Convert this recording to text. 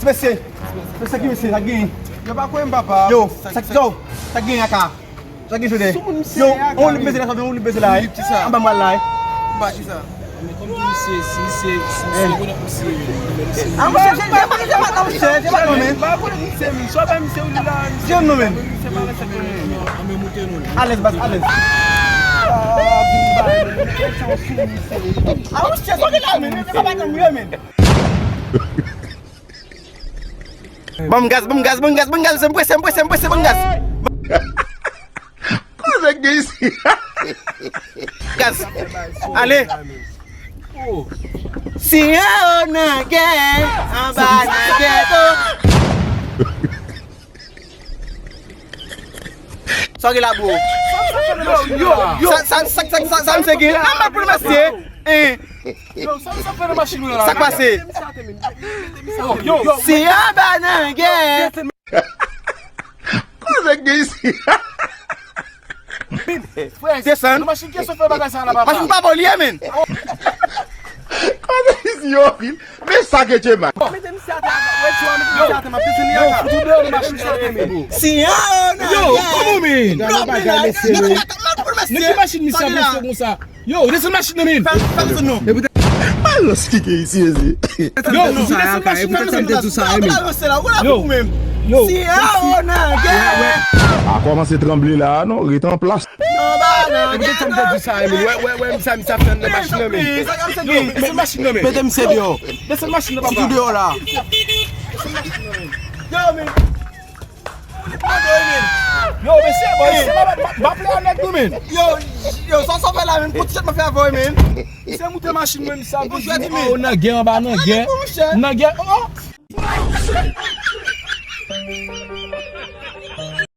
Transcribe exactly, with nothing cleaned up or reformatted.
Mesye, mesye, sa ki mesye, sa ki genyen? Yo pa kwè m, papa. Yo, sa ki, yo, sa ki genyen, Aka? Sa ki genyen, jodi? Yo, on li mesye la, on li mesye la, eh. Anba mwen la, eh. Anba ki sa? Men kòm di misye, si misye, si misye rekonèt misye, men misye. Ah, misye, se, se pa, se pa, non, misye, se pa, non, men. Pa rekonèt misye, men. Swa pa misye ou li la, misye. Se non, men. Misye pa respèkte moun, men. Anba moute nou. Alèz, baz, alèz. Ah, misye, sa ki la, men. Se pa, non, men. Ban m gaz, ban m gaz, ban m gaz, ban m gaz, m prese, m prese, m prese, ban m gaz. Koze k gen isi? Gaz. Ale. Si yo nan gè, anba nan geto. Sa w gen la, bro? Yo, yo, yo. Sa, sa, sa, sa, sa, sa misye gen? Nan men pou l mesye. Hein. Yo, sa, sa fè nan machin ou la? Sa k pase? Yo, yo. Si anba nan gè. Koze k gen isi? Desann. Machin ki sofè bagay sa la, papa. Machin pa bon li ye, men. Koze isi yo, men sa ke che man. Mete misye atè, wè, tchwa, mete misye atè, m ap desann li atè. Yo, fout ou deyò nan machin sa, men, bro. Si yo nan gè. Yo, kòman, men? Nan bagay, mesye, yo. Nan ki machin misye ap monte konsa? Yo, desann machin nan, men. Fè, fè desann non. Epi te... Alòs ki gen isi, isi. Yo, desann machin nan, men. Yo, yo. Si yo nan gè. A kòmanse tranble la, non, ret an plas. Epi te sa m te di sa, men. Wè, wè, wè, sa misye ap fè nan machin nan, men. Yo, desann machin nan, men. Mete misye deyò. Desann machin nan, papa. Fout ou deyò la. Yo, men. Yo, mesye, bò, se pa, pa, pa play a nèg nou, men. Yo, yo, sa, sa fè la, men? Pou ti chat mwen fè avè w, men. Se moute machin, men, sa, pou jwèt, men. Oh, nan gè, anba nan gè. Nan gè, oh.